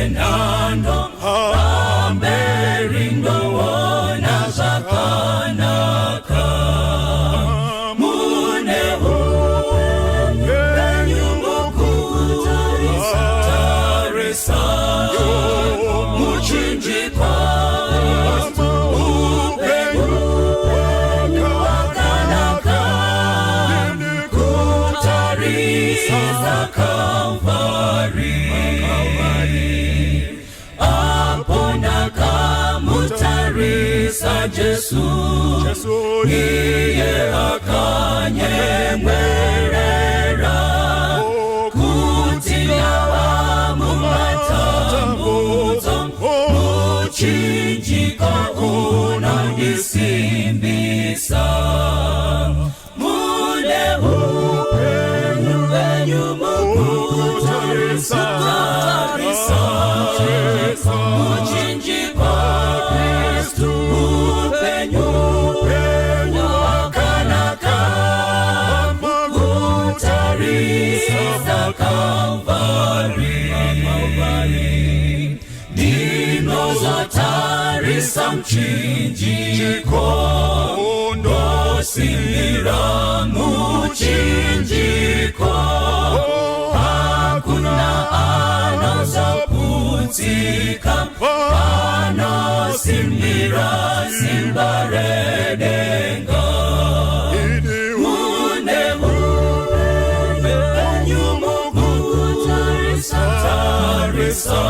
Nenhando pamberi ndoona zvakanaka. Mune hupenyu mukutarisa tarisa muchinjikwa, upenyu hwakanaka kutarisa Calvary. Apo ndakamutarisa Jesu, iye akanyemwerera kuti ndava mumatambudzo, muchinjiko unondisimbisa. Mune hupenyu penyu mukutarisa tarisa muchinjikwa, Kristu, upenyu hwakanaka kutarisa Calvary. Ndinozotarisa muchinjiko, ndosimbira muchinjiko, hakuna anozoputsika panosimbira simba redenga. Mune hupenyu mukutarisa tarisa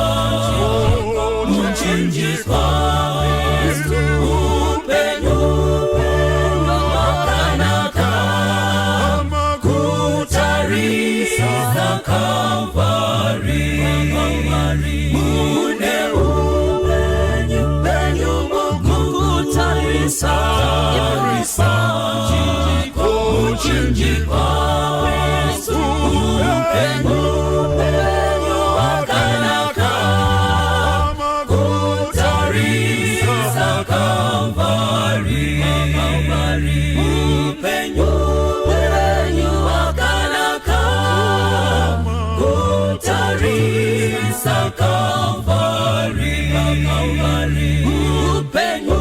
muchinjikwa, upenyu hwakanaka kutarisa Calvary. Mune hupenyu penyu mukutarisa tarisa muchinjikwa, upenyu hwakanaka kutarisa Calvary. Upenyu hwakanaka kutarisa Calvary. Upenyu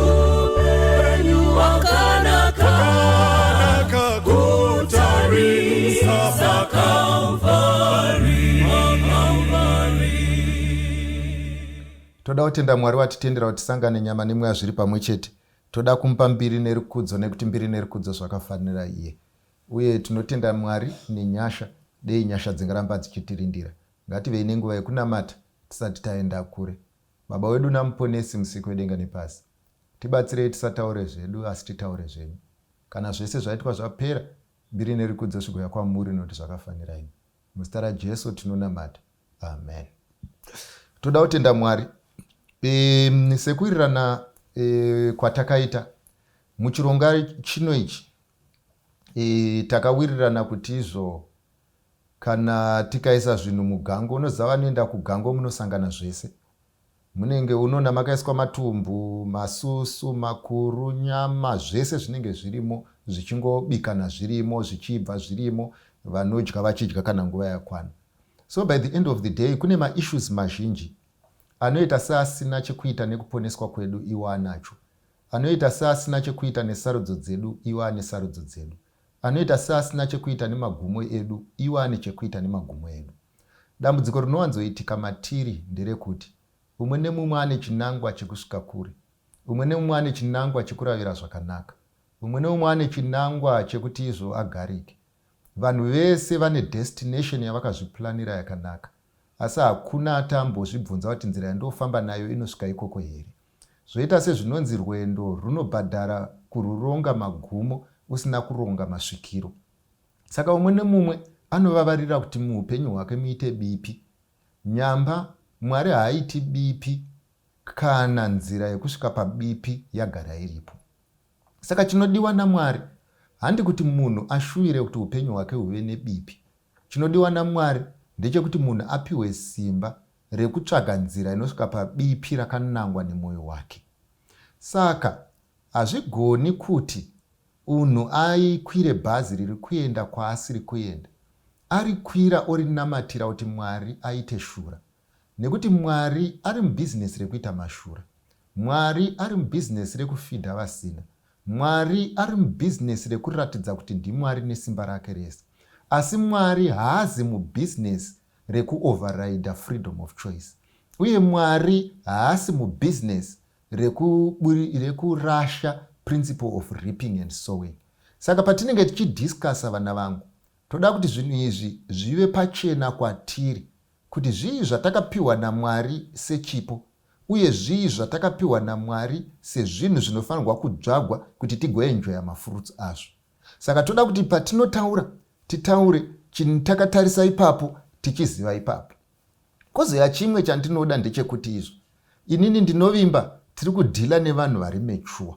hwakanaka kutarisa Calvary. Toda kutenda Mwari watitendera kuti tisangane nyama nemweya zviri pamwe chete. Toda kumupa mbiri nerukudzo, nekuti mbiri nerukudzo zvakafanira iye. Uye tinotenda Mwari nenyasha. Dei nyasha dzingaramba dzichitirindira. Ngativei nenguva yekunamata tisati taenda kure. Baba wedu naMuponesi, Musiki wedenga nepasi, tibatsirei tisataure zvedu, asi titaure zvenyu. Kana zvese zvaitwa zvapera, mbiri nerukudzo zvigouya kwamuri, nokuti zvakafanira imi. Muzita raJesu tinonamata, amen. Toda kutenda Mwari sekuwirirana kwatakaita muchironga chino ichi. Takawirirana kuti izvo kana tikaisa zvinhu mugango, unoziva vanoenda kugango munosangana zvese, munenge unoona makaiswa matumbu, masusu, makuru, nyama, zvese zvinenge zvirimo, zvichingobikana zvirimo, zvichibva zvirimo, vanodya vachidya kana nguva yakwana. So by the end of the day kune maissues mazhinji anoita seasina chekuita nekuponeswa kwedu, iwo anacho; anoita seasina chekuita nesarudzo dzedu, iwo ane sarudzo dzedu; anoita seasina chekuita nemagumo edu, iwo ane chekuita nemagumo edu. Dambudziko rinowanzoitika matiri nderekuti umwe nemumwe ane chinangwa chekusvika kure, umwe nemumwe ane chinangwa chekuravira zvakanaka, umwe neumwe ane chinangwa chekuti izvo agarike. Vanhu vese vane destination yavakazviplanira yakanaka, asi hakuna atambozvibvunza kuti nzira yandofamba nayo inosvika ikoko here. Zvoita sezvinonzi rwendo runobhadhara kururonga magumo usina kuronga masvikiro. Saka umwe nemumwe anovavarira kuti muupenyu hwake muite bipi. Nyamba Mwari haaiti bipi kana nzira yekusvika pabipi yagara iripo. Saka chinodiwa naMwari handi kuti munhu ashuvire kuti upenyu hwake huve nebipi. Chinodiwa naMwari ndechekuti munhu apiwe simba rekutsvaga nzira inosvika pabipi rakanangwa nemwoyo wake. Saka hazvigoni kuti unhu aikwire bhazi riri kuenda kwaasiri kuenda, arikwira orinamatira kuti Mwari aite shura. Nekuti Mwari ari mubhizinesi rekuita mashura. Mwari ari mubhizinesi rekufidha vasina. Mwari ari mubhizinesi rekuratidza kuti ndiMwari nesimba rake rese. Asi Mwari haazi mubhizinesi rekuoverrider freedom of choice. Uye Mwari haasi mubhizinesi rekurasha principle of reaping and sowing. Saka patinenge tichidiscussa, vana vangu, toda kuti zvinhu izvi zvive pachena kwatiri kuti zvii zvatakapiwa naMwari sechipo uye zvii zvatakapiwa naMwari sezvinhu zvinofanirwa kudzvagwa kuti tigoenjoya mafruits azvo. Saka toda kuti patinotaura titaure chinhu takatarisa ipapo, tichiziva ipapo. Kozoya chimwe chandinoda ndechekuti izvo inini ndinovimba tiri kudhila nevanhu vari mature.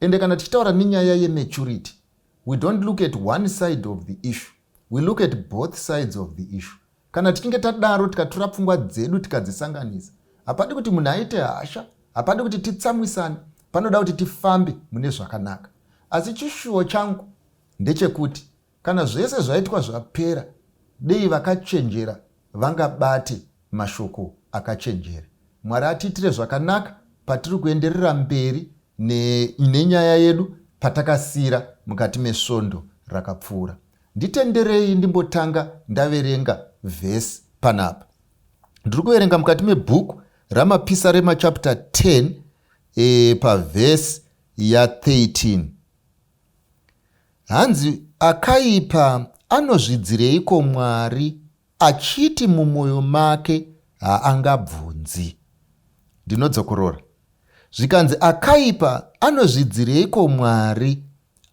Ende kana tichitaura nenyaya yematurity, we don't look at one side of the issue, we look at both sides of the issue. Kana tichinge tadaro, tikatora pfungwa dzedu tikadzisanganisa, hapadi kuti munhu aite hasha, hapadi kuti titsamwisane, panoda kuti tifambe mune zvakanaka. Asi chishuwo changu ndechekuti kana zvese zvaitwa zvapera, dei vakachenjera vangabate mashoko akachenjera. Mwari atiitire zvakanaka patiri kuenderera mberi nenyaya yedu patakasiyira mukati mesvondo rakapfuura. Nditenderei ndimbotanga ndaverenga vhesi panapa. Ndiri kuverenga mukati mebhuku raMapisarema chapter 10, pavhesi ya13. Hanzi, akaipa anozvidzireiko Mwari, achiti mumwoyo make haangabvunzi? Ndinodzokorora. Zvikanzi, akaipa anozvidzireiko Mwari,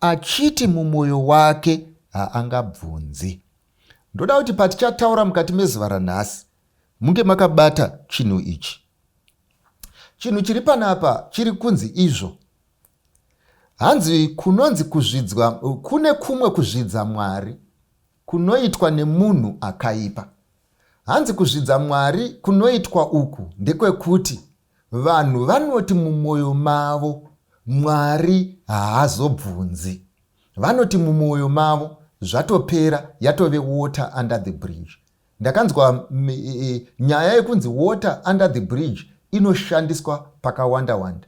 achiti mumwoyo wake haangabvunzi? Ndoda kuti patichataura mukati mezuva ranhasi munge makabata chinhu ichi. Chinhu chiri panapa chiri kunzi izvo, hanzi kunonzi kuzvidzwa, kune kumwe kuzvidza Mwari kunoitwa nemunhu akaipa. Hanzi kuzvidza Mwari kunoitwa uku ndekwekuti vanhu vanoti mumwoyo mavo Mwari haazobvunzi. Vanoti mumwoyo mavo zvatopera, yatove water under the bridge. Ndakanzwa nyaya yekunzi water under the bridge inoshandiswa pakawanda wanda.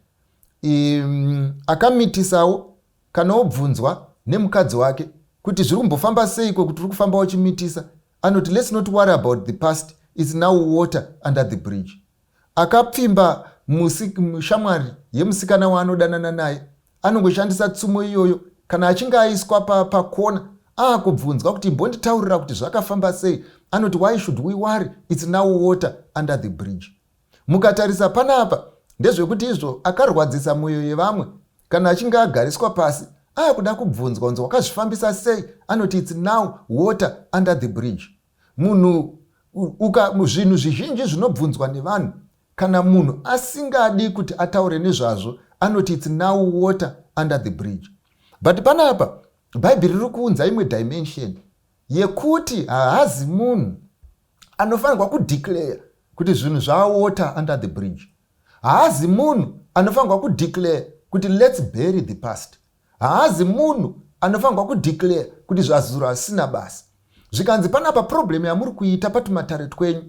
Akamitisawo kana obvunzwa nemukadzi wake kuti zviri kumbofamba seiko kuti uri kufamba uchimitisa, anoti, "Let's not worry about the past, it's now water under the bridge." Akapfimba shamwari yemusikana waanodanana naye, anongoshandisa tsumo iyoyo kana achinge aiswa pakona aakubvunzwa kuti imbonditaurira kuti zvakafamba sei, anoti, "Why should we worry? It's now water under the bridge." Mukatarisa panapa ndezvekuti izvo akarwadzisa mwoyo yevamwe, kana achinge agariswa pasi aakuda kubvunzwa kunzi wakazvifambisa sei, anoti, "It's now water under the bridge." Munhu zvinhu zvizhinji zvinobvunzwa nevanhu, kana munhu asingadi kuti ataure nezvazvo, anoti, "It's now water under the bridge." But panapa Bhaibheri riri kuunza imwe dimension yekuti haazi munhu anofanirwa kudeclare kuti zvinhu zvawater under the bridge. Haazi munhu anofanirwa kudeclare kuti let's bury the past. Haazi munhu anofanirwa kudeclare kuti zvazuro hasina basa. Zvikanzi panapa problem yamuri kuita patumatare twenyu,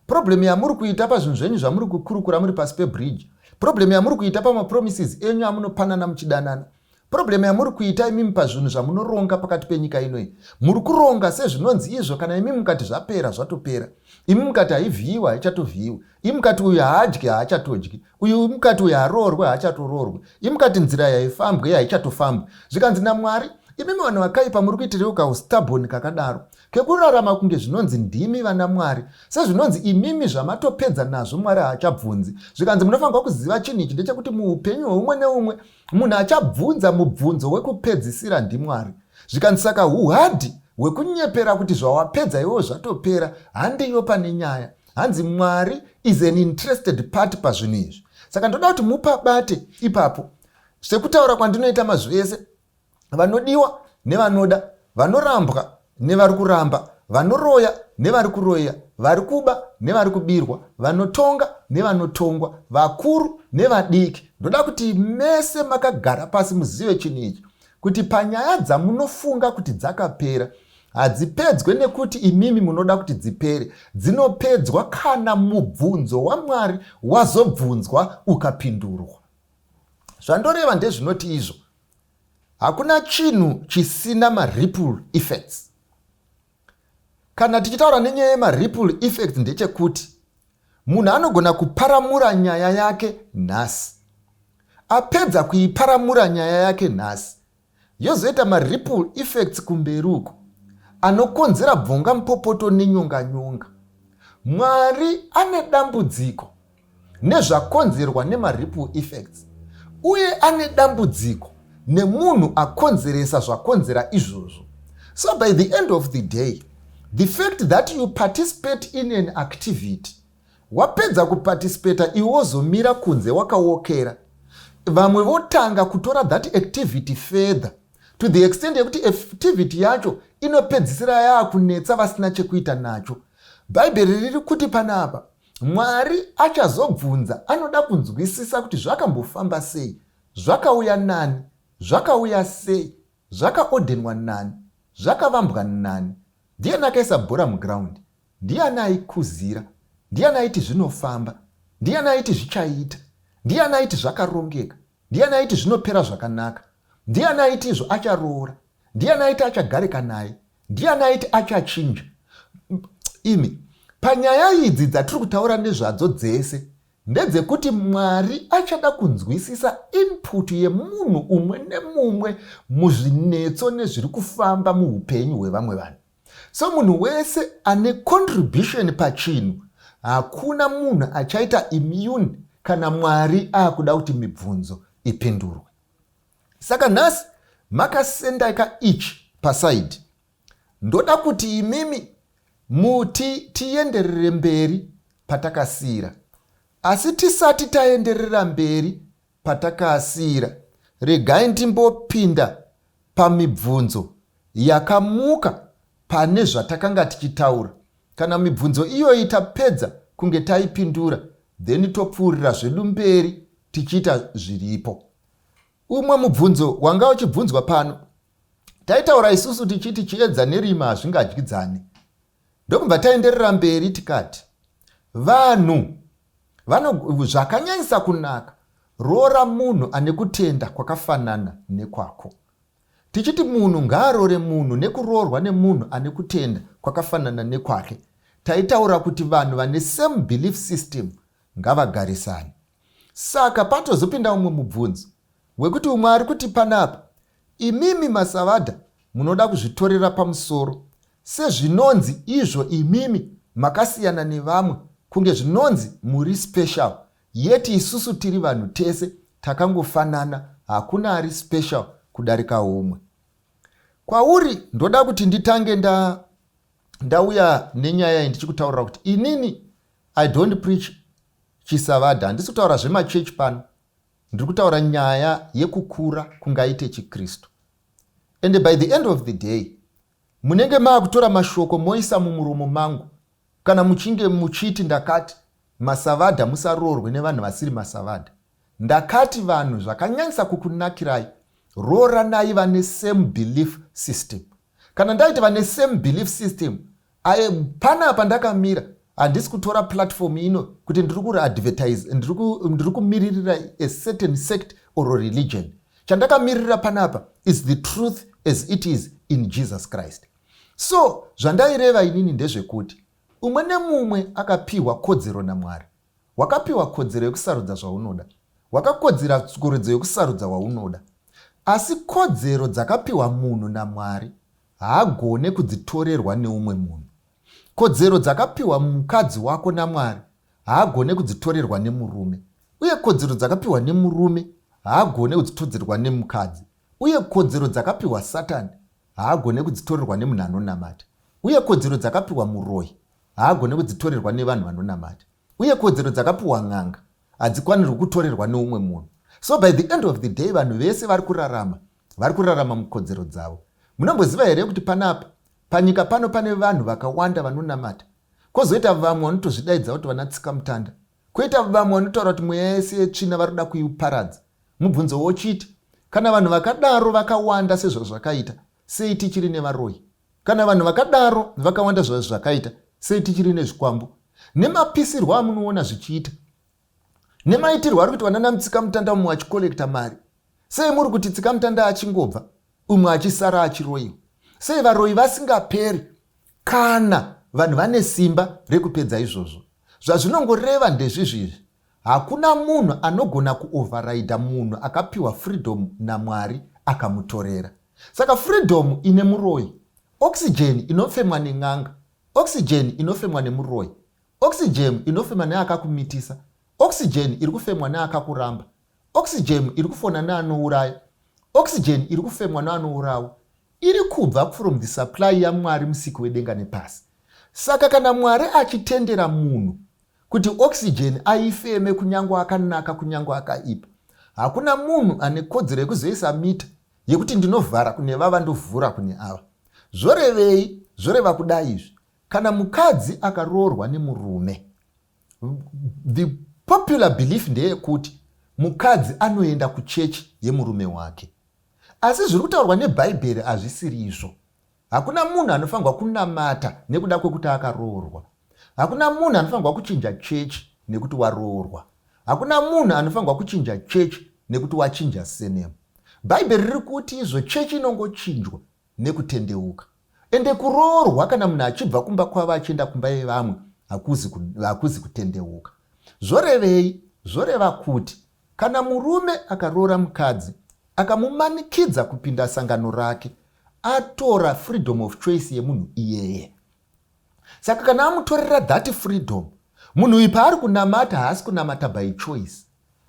problem yamuri kuita pazvinhu zvenyu zvamuri kukurukura muri pasi pebridge, problem yamuri kuita pamapromises enyu amunopanana muchidanana, problem yamuri kuita imimi pazvinhu zvamunoronga pakati penyika inoi, muri kuronga sezvinonzi izvo kana imi mukati zvapera, zvatopera. Imi mukati haivhiyiwa, haichatovhiyiwa. Imi mukati uyu haadyi, haachatodyi uyu. Mukati uyu haroorwe, haachatoroorwe. Imi mukati nzira yaifambwe, haichatofambwe. Zvikanzi naMwari, imimi vanhu vakaipa muri kuitirei kaustubborn kakadaro kekurarama kunge zvinonzi ndimi vana Mwari, sezvinonzi imimi zvamatopedza nazvo Mwari haachabvunzi? Zvikanzi munofanirwa kuziva chinhu ichi ndechekuti muupenyu hweumwe neumwe munhu achabvunza mubvunzo wekupedzisira ndiMwari. Zvikanzi saka uhadhi hwekunyepera kuti zvawapedza iwewo zvatopera handiyo pane nyaya. Hanzi Mwari is an interested party pazvinhu izvi. Saka ndoda kuti mupabate ipapo. Sekutaura kwandinoita mazwi ese, vanodiwa nevanoda, vanorambwa nevari kuramba, vanoroya nevari kuroya, vari kuba nevari kubirwa, vanotonga nevanotongwa, vakuru nevadiki, ndoda kuti mese makagara pasi muzive chinhu ichi, kuti panyaya dzamunofunga kuti dzakapera. Hadzipedzwe nekuti imimi munoda kuti dzipere. Dzinopedzwa kana mubvunzo waMwari wazobvunzwa ukapindurwa. Zvandoreva ndezvinoti izvo hakuna chinhu chisina maripple effects. Kana tichitaura nenyaya yemaripple effects ndechekuti munhu anogona kuparamura nyaya yake nhasi. Apedza kuiparamura nyaya yake nhasi, yozoita maripple effects kumberi uko anokonzera bvonga mupopoto nenyonga nyonga. Mwari ane dambudziko nezvakonzerwa nemaripple effects uye ane dambudziko nemunhu akonzeresa zvakonzera izvozvo. So by the end of the day, the fact that you participate in an activity, wapedza kuparticipata iwe wozomira kunze wakaokera, vamwe votanga kutora that activity further to the extent yekuti activity yacho inopedzisira yaakunetsa vasina chekuita nacho. Bhaibheri riri kuti panapa Mwari achazobvunza, anoda kunzwisisa kuti zvakambofamba sei, zvakauya nani, zvakauya sei, zvakaodhenwa nani, zvakavambwa nani, ndiani akaisa bhora muground, ndiani aikuzira, ndiani aiti zvinofamba, ndiani aiti zvichaita, ndiani aiti zvakarongeka, ndiani aiti zvinopera zvakanaka, ndiani aiti izvo acharoora, ndiani aiti achagarika naye, ndiani aiti achachinja. Imi, panyaya idzi dzatiri kutaura nezvadzo dzese ndedzekuti Mwari achada kunzwisisa input yemunhu umwe nemumwe muzvinetso nezviri kufamba muupenyu hwevamwe vanhu. So munhu wese ane contribution pachinhu, hakuna munhu achaita immune kana Mwari akuda kuti mibvunzo ipindurwe. Saka nhasi makasendaka ichi pasaidi, ndoda kuti imimi muti tienderere mberi patakasiira. Asi tisati taenderera mberi patakasiira, regai ndimbopinda pamibvunzo yakamuka pane zvatakanga tichitaura. Kana mibvunzo iyoyi tapedza kunge taipindura, then topfuurira zvedu mberi tichiita zviripo. Umwe mubvunzo wanga uchibvunzwa pano, taitaura isusu tichiti chiedza nerima hazvingadyidzani. Ndokubva taenderera mberi tikati vanhu vano zvakanyanyisa kunaka, roora munhu ane kutenda kwakafanana nekwako. Tichiti munhu ngaarore munhu nekuroorwa nemunhu ane kutenda kwakafanana nekwake, taitaura kuti vanhu vane same belief system ngavagarisane. Saka patozopinda umwe mubvunzo wekuti umwe ari kuti panapa, imimi masavadha munoda kuzvitorera pamusoro sezvinonzi izvo imimi makasiyana nevamwe, kunge zvinonzi muri special, yet isusu tiri vanhu tese takangofanana, hakuna ari special kudarika umwe. Kwauri ndoda kuti nditange ndauya nenyaya iyi ndichikutaurira kuti inini I don't preach chisavadha, handisi kutaura zvemachechi pano, ndiri kutaura nyaya yekukura kungaite chiKristu. And by the end of the day munenge maakutora mashoko moisa mumuromo mangu kana muchinge muchiti ndakati masavadha musaroorwe nevanhu vasiri masavadha. Ndakati vanhu zvakanyanyisa kukunakirai, rooranai vane same belief system. Kana ndaiti vane same belief system, panapa ndakamira, handisi kutora platform ino kuti ndiri kuadvertise, ndiri kumiririra a certain sect or religion. Chandakamirira panapa is the truth as it is in Jesus Christ. So zvandaireva inini ndezvekuti umwe nemumwe akapiwa kodzero naMwari. Wakapiwa kodzero yekusarudza zvaunoda, wakakodzera kodzero yekusarudza waunoda, asi kodzero dzakapiwa munhu naMwari haagone kudzitorerwa neumwe munhu. Kodzero dzakapiwa mukadzi wako naMwari haagone kudzitorerwa nemurume, uye kodzero dzakapiwa nemurume haagone kudzitorerwa nemukadzi, uye kodzero dzakapiwa Satani haagone kudzitorerwa nemunhu anonamata, uye kodzero dzakapiwa muroyi haagone kudzitorerwa nevanhu vanonamata, uye kodzero dzakapiwa n'anga hadzikwanirwi kutorerwa neumwe munhu. So by the end of the day vanhu vese vari kurarama, vari kurarama mukodzero dzavo. Munomboziva here kuti panapa panyika pano pane vanhu vakawanda vanonamata, kwozoita vamwe vanotozvidaidza kuti vana tsikamutanda, kwoita vamwe vanotaura kuti mweya yese yetsvina vari kuda kuiparadza. Mubvunzo wochiti, kana vanhu vakadaro vakawanda sezvazvakaita, sei tichiri nevaroyi? Kana vanhu vakadaro vakawanda zvazvakaita sei tichiri nezvikwambo nemapisirwo amunoona zvichiita nemaitirwo ari kuitwa nana mutsikamutanda, mumwe achikolekta mari? Sei muri kuti tsikamutanda achingobva, umwe achisara achiroyiwa? Sei varoyi vasingaperi kana vanhu vane simba rekupedza izvozvo? Zvazvinongoreva ndezvizvizvi: hakuna munhu anogona kuoverrida munhu akapiwa freedom naMwari akamutorera. Saka freedom ine muroyi, oxygen inofemwa nen'anga, oxygen inofemwa nemuroyi, oxygen inofema neakakumitisa, oxygen iri kufemwa neakakuramba, oxygen iri kufona neanouraya, oxygen iri kufemwa neanourawa, iri kubva from the supply yaMwari, musiki wedenga nepasi. Saka kana Mwari achitendera munhu kuti oxygen aifeme, kunyange akanaka, kunyange akaipa, hakuna munhu ane kodzero yekuzoisa mita yekuti ndinovhara kune vava, ndovhura kune ava. Zvorevei? Zvoreva kudai izvi: kana mukadzi akaroorwa nemurume, the popular belief ndeyekuti mukadzi anoenda kuchechi yemurume wake. Asi zviri kutaurwa neBhaibheri hazvisiri izvo. Hakuna munhu anofanirwa kunamata nekuda kwekuti akaroorwa. Hakuna munhu anofanirwa kuchinja chechi nekuti waroorwa. Hakuna munhu anofanirwa kuchinja chechi nekuti wachinja surname. Bhaibheri riri kuti izvo chechi inongochinjwa nekutendeuka. Ende kuroorwa, kana munhu achibva kumba kwavo achienda kumba yevamwe, hakuzi kutendeuka. Zvorevei? Zvoreva kuti kana murume akaroora mukadzi, akamumanikidza kupinda sangano rake, atora freedom of choice yemunhu iyeye. Saka kana amutorera that freedom, munhu uyu paari kunamata haasi kunamata by choice,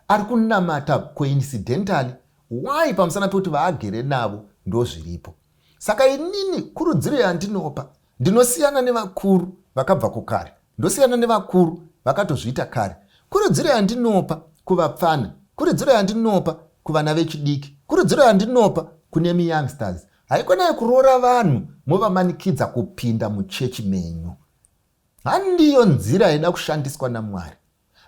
ari kunamata coincidentally. Why? Pamusana pekuti vaagere navo ndo zviripo. Saka inini kurudziro yandinopa, ndinosiyana nevakuru vakabva kukare, ndosiyana nevakuru vakatozviita kare. Kurudziro yandinopa kuvapfana, kurudziro yandinopa kuvana vechidiki, kurudziro yandinopa kune miyoungsters, haikonai kuroora vanhu movamanikidza kupinda muchechi menyu. Handiyo nzira yaida kushandiswa naMwari.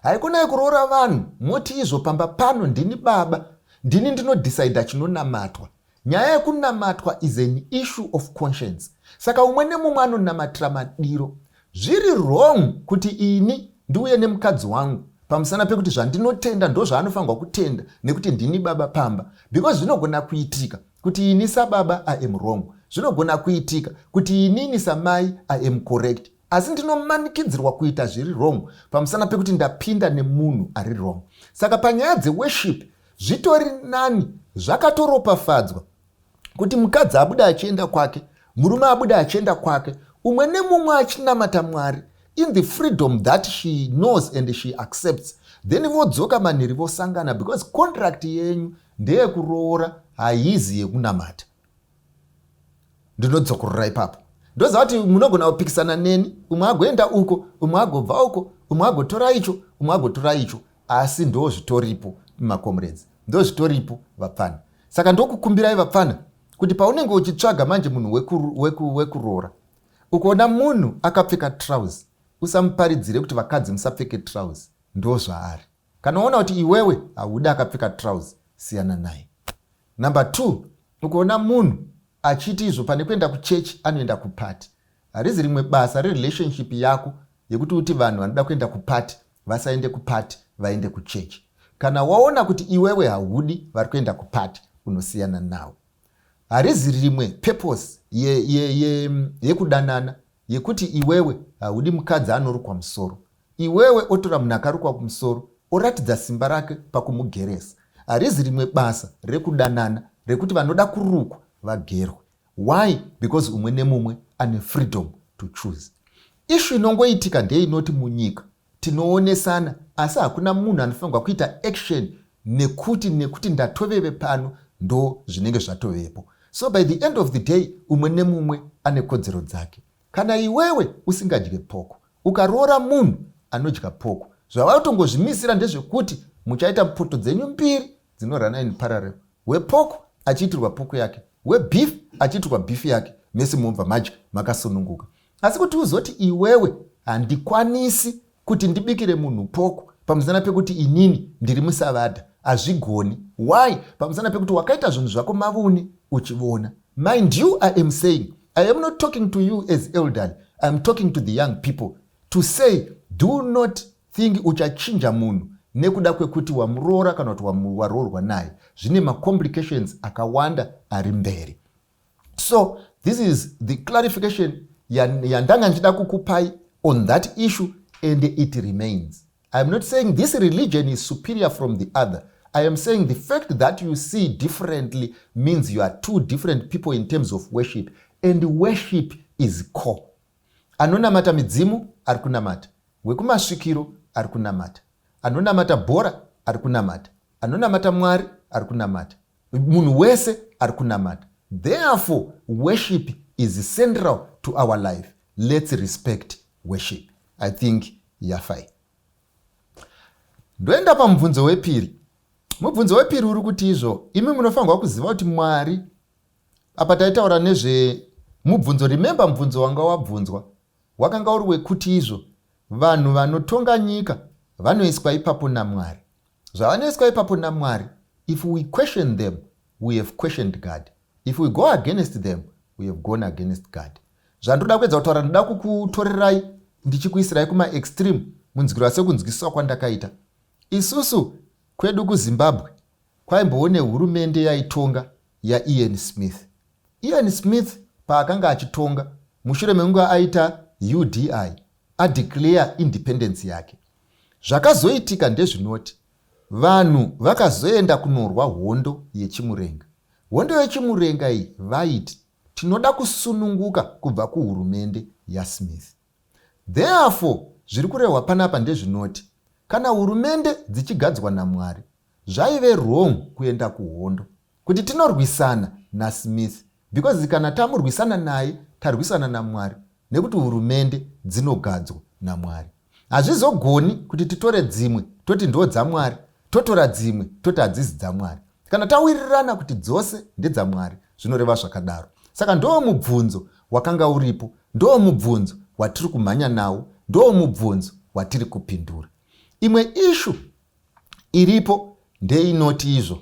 Haikonai kuroora vanhu moti izvo pamba pano ndini baba, ndini ndinodhisaidha chinonamatwa. Nyaya yekunamatwa is an issue of conscience. Saka umwe nemumwe anonamatira madiro. Zviri wrong kuti ini ndiuye nemukadzi wangu pamusana pekuti zvandinotenda ndo zvaanofanirwa kutenda nekuti ndini baba pamba, because zvinogona kuitika kuti ini sababa I am wrong, zvinogona kuitika kuti inini samai I am correct, asi ndinomanikidzirwa kuita zviri wrong pamusana pekuti ndapinda nemunhu ari wrong. Saka panyaya dzeworship zvitori nani, zvakatoropafadzwa kuti mukadzi abuda achienda kwake, murume abuda achienda kwake, umwe nemumwe achinamata Mwari in the freedom that she knows and she accepts, then vodzoka manhiri vosangana, because contract yenyu ndeyekuroora, haizi yekunamata. Ndinodzokorora ipapo. Ndoziva kuti munogona kupikisana neni, umwe agoenda uko, umwe agobva uko, umwe agotora icho, umwe agotora icho, asi ndo zvitoripo, macomrades, ndo zvitoripo, vapfana. Saka ndokukumbirai, vapfana, kuti paunenge uchitsvaga manje munhu wekuroora, ukaona munhu akapfeka trouser, usamuparidzire kuti vakadzi musapfeke trouser. Ndo zvaari. Kana waona kuti iwewe haudi akapfeka trouser, siyana naye. Number two, ukaona munhu achiti izvo pane kuenda kuchechi anoenda kupati, harizi rimwe basa rerelationship yako yekuti uti vanhu vanoda kuenda kupati vasaende kupati, vaende kuchechi. Kana waona kuti iwewe haudi vari kuenda kupati, unosiyana nawo. Harizi rimwe purpose yekudanana yekuti iwewe haudi mukadzi anorukwa musoro, iwewe otora munhu akarukwa kumusoro oratidza simba rake pakumugeresa. Harizi rimwe basa rekudanana rekuti vanoda kurukwa vagerwe. Why? Because umwe nemumwe ane freedom to choose. Issue inongoitika ndeinoti munyika tinoonesana, asi hakuna munhu anofanirwa kuita action nekuti ndatoveve pano, ndo zvinenge zvatovepo. So by the end of the day, umwe nemumwe ane kodzero dzake. Kana iwewe usingadye pork, ukaroora munhu anodya pork, zvavautongozvimisira ndezvekuti muchaita poto dzenyu mbiri dzinorana in parallel, wepork achiitirwa pork yake, webeef achiitirwa beef yake, mese mobva madya makasununguka. Asi kuti uzoti iwewe handikwanisi kuti ndibikire munhu pork pamusana pekuti inini ndiri musavadha, hazvigoni. Why? Pamusana pekuti wakaita zvinhu zvako mavune uchivona. Mind you, I am saying I am not talking to you as elderly, I am talking to the young people to say, do not think uchachinja munhu nekuda kwekuti wamuroora kana kuti waroorwa naye. Zvine macomplications akawanda ari mberi. So this is the clarification yandanga ndichida kukupai on that issue, and it remains. I am not saying this religion is superior from the other. I am saying the fact that you see differently means you are two different people in terms of worship, and worship is core. Anonamata midzimu ari kunamata, wekumasvikiro ari kunamata, anonamata bhora ari kunamata, anonamata Mwari ari kunamata, munhu wese ari kunamata. Therefore worship is central to our life. Let's respect worship. I think yafai. Ndoenda pamubvunzo wepiri. Mubvunzo wepiri uri kuti izvo, imi munofanirwa kuziva kuti Mwari, apa taitaura nezvemubvunzo. Remember, mubvunzo wanga wabvunzwa wakanga uri wekuti izvo, vanhu vanotonga nyika vanoiswa ipapo naMwari. Zvavanoiswa ipapo naMwari, if we question them, we have questioned God. If we go against them, we have gone against God. Zvandoda kuedza kutaura, ndoda kukutorerai ndichikuisirai kumaextreme, munzwirwa sekunzwisiswa kwandakaita. Isusu kwedu kuZimbabwe kwaimbowo nehurumende yaitonga yaIan Smith. Ian Smith paakanga achitonga, mushure mekunge aita UDI, adeclare independence yake, zvakazoitika ndezvinoti vanhu vakazoenda kunorwa hondo yeChimurenga. Hondo yeChimurenga iyi, vaiti tinoda kusununguka kubva kuhurumende yaSmith. Therefore zviri kurehwa panapa ndezvinoti kana hurumende dzichigadzwa naMwari, zvaive wrong kuenda kuhondo kuti tinorwisana naSmith, because kana tamurwisana naye, tarwisana naMwari, nekuti hurumende dzinogadzwa naMwari. Hazvizogoni kuti titore dzimwe toti ndo dzaMwari, totora dzimwe toti hadzisi dzaMwari. Kana tawirirana kuti dzose ndedzamwari, zvinoreva zvakadaro. Saka ndo mubvunzo wakanga uripo, ndo mubvunzo watiri kumhanya nawo, ndo mubvunzo watiri kupindura. Imwe issue iripo ndeinoti izvo,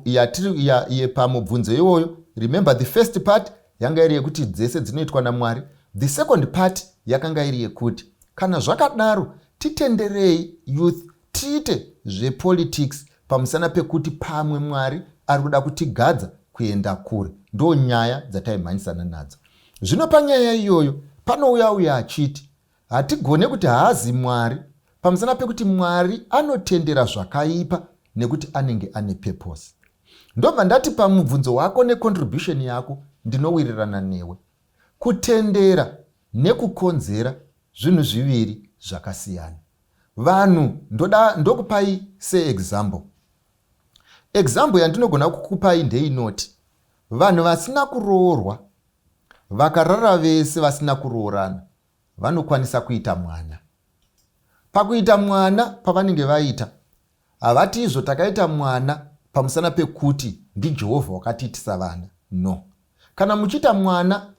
yatiri pamubvunzo iwoyo, remember, the first part yanga iri yekuti dzese dzinoitwa naMwari. The second part yakanga iri yekuti kana zvakadaro, titenderei youth tiite zvepolitics pamusana pekuti pamwe Mwari ari kuda kutigadza kuenda kure. Ndo nyaya dzataimhanyisana nadzo. Zvino panyaya iyoyo panouya uya achiti hatigone kuti haazi Mwari pamusana pekuti Mwari anotendera zvakaipa nekuti anenge ane purpose. Ndobva ndati pamubvunzo wako necontribution yako, ndinowirirana newe. Kutendera nekukonzera zvinhu zviviri zvakasiyana. Vanhu, ndoda ndokupai seexample. Example yandinogona kukupai ndeinoti vanhu vasina kuroorwa vakarara vese vasina kuroorana vanokwanisa kuita mwana. Pakuita mwana pavanenge vaita, havati izvo takaita mwana pamusana pekuti ndiJehovha wakatiitisa vana. No, kana muchiita mwana,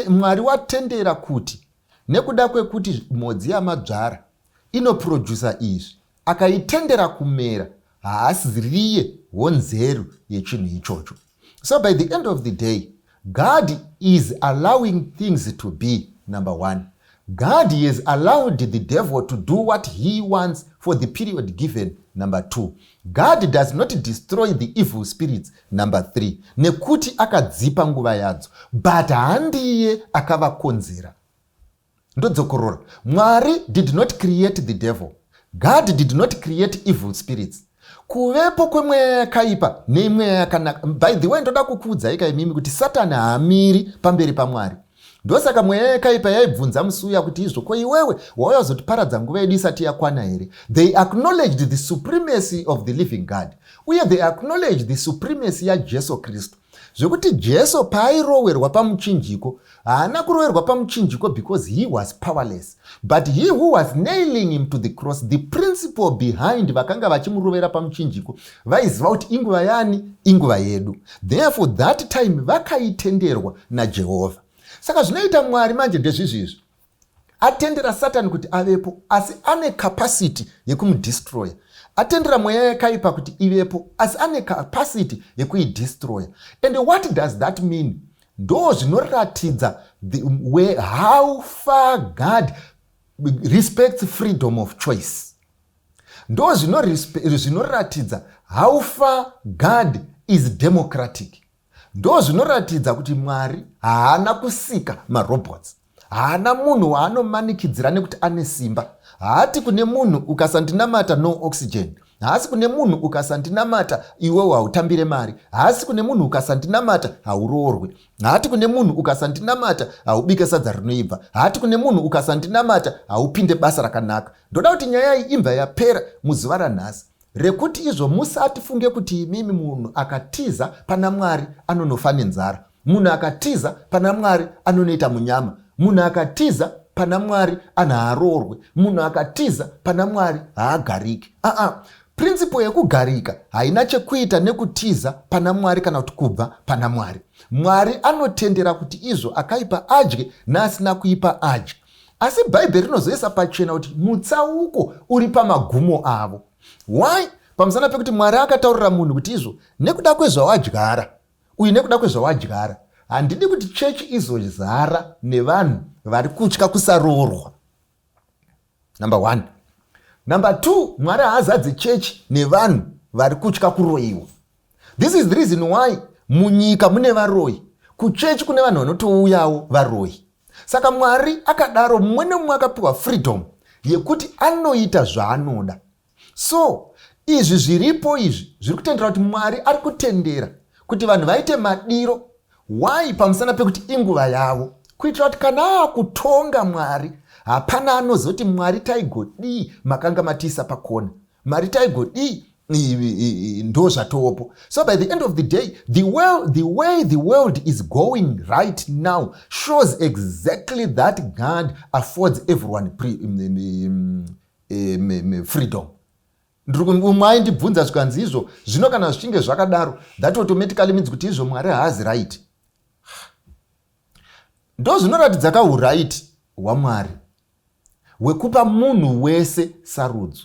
Mwari watendera kuti nekuda kwekuti mhodzi yamadzvara inoprodusa izvi, akaitendera kumera. Haasiriye honzero yechinhu ichocho. So by the end of the day, God is allowing things to be. Number one, God has allowed the devil to do what he wants for the period given. Number two, God does not destroy the evil spirits. Number three, nekuti akadzipa nguva yadzo, but handiye akavakonzera. Ndodzokorora: Mwari did not create the devil. God did not create evil spirits. Kuvepo kwemweya yakaipa nemweya yakanaka, by the way, ndoda kukuudzai kaimimi kuti Satani haamiri pamberi paMwari. Ndosaka mweya yakaipa yaibvunza musi uya kuti izvo, ko iwewe wauya kuzotiparadza nguva yedu isati yakwana here? They acknowledged the supremacy of the living God, uye they acknowledged the supremacy yaJesu Kristu, zvekuti Jesu paairowerwa pamuchinjiko, haana kuroverwa pamuchinjiko because he was powerless, but he who was nailing him to the cross, the principle behind vakanga vachimurovera pamuchinjiko, vaiziva kuti inguva yani? Inguva yedu. Therefore that time vakaitenderwa naJehovha. Saka zvinoita Mwari manje ndezvizvizvi: atendera Satani kuti avepo, asi ane capacity yekumudestroya. Atendera mweya yakaipa kuti ivepo, asi ane capacity yekuidestroya. And what does that mean? Ndo zvinoratidza how far God respects freedom of choice. Ndo zvinoratidza how far God is democratic. Ndo zvinoratidza kuti Mwari haana kusika marobots. Haana munhu waanomanikidzira nekuti ane simba. Haati kune munhu, "Ukasandinamata, no oxygen." Haasi kune munhu, "Ukasandinamata, iwewo hautambire mari." Haasi kune munhu, "Ukasandinamata, hauroorwe." Haati kune munhu, "Ukasandinamata, haubike sadza rinoibva." Haati kune munhu, "Ukasandinamata, haupinde basa rakanaka." Ndoda kuti nyaya iyi imbva yapera muzuva ranhasi, rekuti izvo musatifunge kuti imimi munhu akatiza pana Mwari anonofa nenzara, munhu akatiza pana Mwari anonoita munyama, munhu akatiza pana Mwari anhaaroorwe, munhu akatiza pana Mwari haagariki. Aa, principle yekugarika haina chekuita nekutiza pana Mwari kana kuti kubva pana Mwari. Mwari anotendera kuti izvo akaipa adye neasina kuipa adye, asi Bhaibheri rinozoisa pachena kuti mutsauko uri pamagumo avo. Why? Pamusana pekuti Mwari akataurira munhu kuti izvo nekuda kwezvawadyara uyu, nekuda kwezvawadyara, handidi kuti chechi izozara nevanhu vari kutya kusaroorwa, number one. Number two, Mwari haazadze chechi nevanhu vari kutya kuroyiwa. This is the reason why munyika mune varoyi, kuchechi kune vanhu vanotouyawo varoyi. Saka Mwari akadaro, mumwe nemumwe akapiwa freedom yekuti anoita zvaanoda. So izvi zviripo izvi zviri kutendera kuti Mwari ari kutendera kuti vanhu vaite madiro. Why? Pamusana pekuti inguva yavo, kuitira kuti kana akutonga Mwari, hapana anozoti, "Mwari, taigodii? Makanga matiisa pakona. Mari taigodii? Ndo zvatopo." So by the end of the day, the way the world is going right now shows exactly that God affords everyone freedom. Umwe aindibvunza zvikanzi izvo zvino kana zvichinge zvakadaro, that automatically means kuti izvo Mwari haazi right. Ndo zvinoratidza kauright hwaMwari hwekupa munhu wese sarudzo.